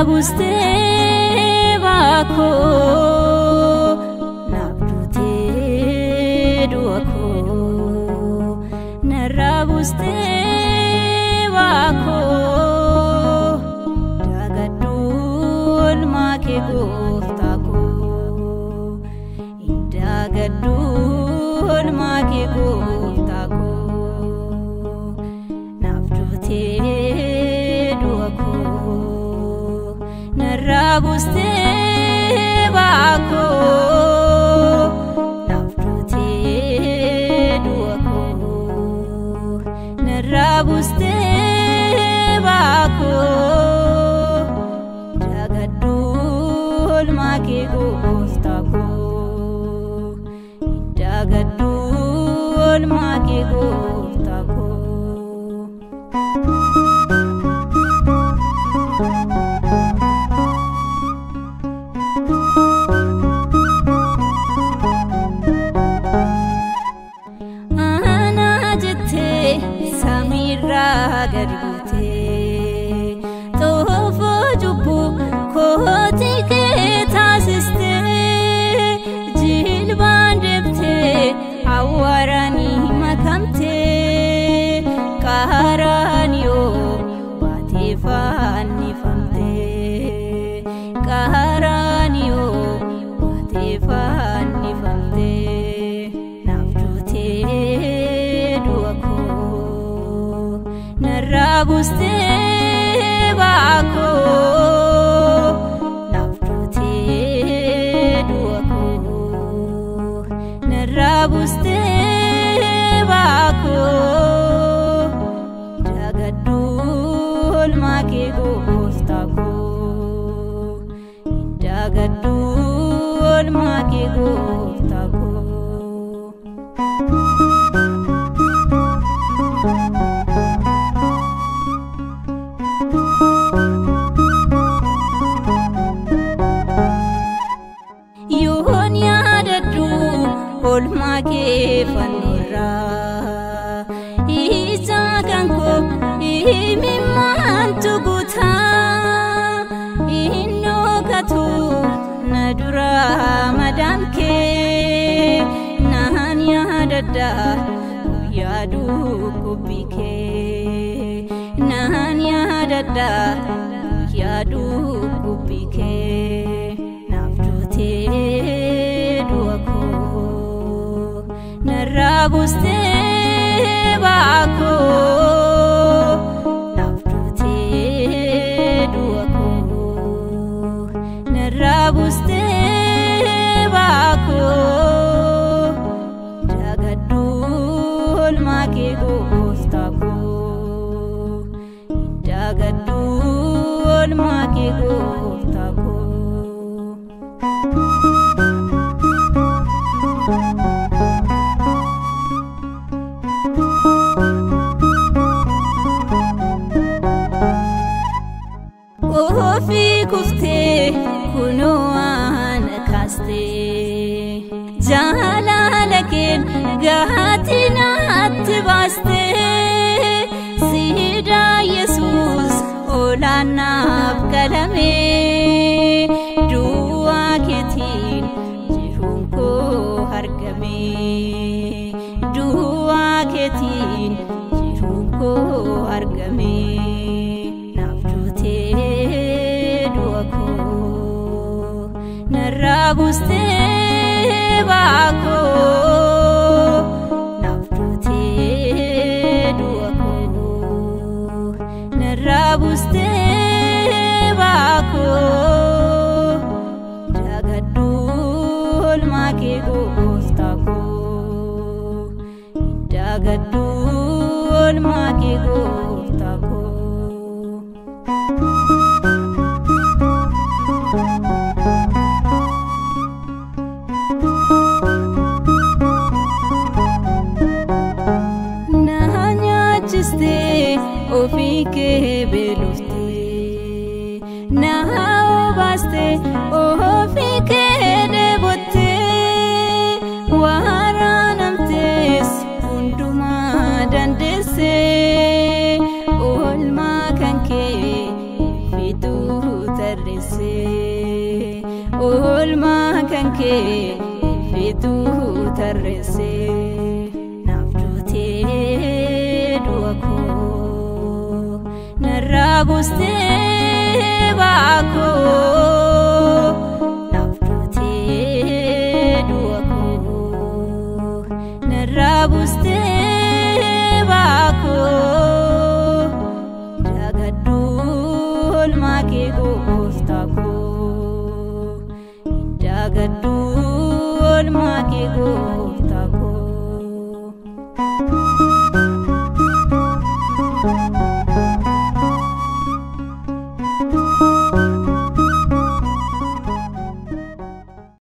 Narraa buustee baakoo naaf duutee du'a koo. Narraa buustee baakoo daagadhu oolmaa kee gooftaa koo. Daagadhu oolmaa kee gooftaa koo. Naaf duutee du'a koo. Narraa buustee baakoo naaf duutee du'a koo. Narraa buustee baakoo daagadhu oolmaa kee gooftaa koo. Daagadhu oolmaa kee gooftaa koo. Aanaa jettee samiirraa gadi buutee xoofoo cubbuu kootii kee taasistee jilbaan deebitee awwaaranii makamtee qaaraaniyoo baatee fannifamtee qaaraaniyoo baatee fannifamtee naaf duutee du'a koo. Narraa buustee baakoo naaf duutee du'a koo. Narraa buustee baakoo daagadhu oolmaa kee gooftaa koo. Daagadhu oolmaa kee gooftaa koo. Yoon yaadadhu oolmaa kee fannoorraa ija kan koo imimmaantu guutaa innoo katu na duraa madaan kee naan yaadadha guyyaa dhukkubbii kee naan yaadadha guyyaa dhukkubbii kee naaf duutee du'a koo. Narraa buustee baakoo naaf duutee du'a koo. Narraa buustee baakoo daagadhu oolmaa kee gooftaa koo. Daagadhu oolmaa kee gooftaa koo. Ofii kuftee kunoo ana kaastee jaalala keen gaatii naatti baastee siidaa Yesuus olaanaaf qalamee du'aa keetiin jiruun koo argamee du'aa keetiin jiruun koo argamee naaf duutee du'a koo. Narraa buustee baakoo naaf duutee du'a koo. Narraa buustee baakoo daagadhu oolmaa kee gooftaa koo. Daagadhu oolmaa kee gooftaa koo. Na nyaachistee ofii kee beeloftee na obaastee ofii kee dheebottee waraanamtees hundumaa dandeessee oolmaa kan kee fituu. kee fituu tarreessee. Naaf duutee du'a koo narraa buustee baakoo. Naaf duutee du'a koo narraa buustee baakoo. Daagadhuu oolmaa kee gooftaa koo. Daagadhuu oolmaa kee gooftaa.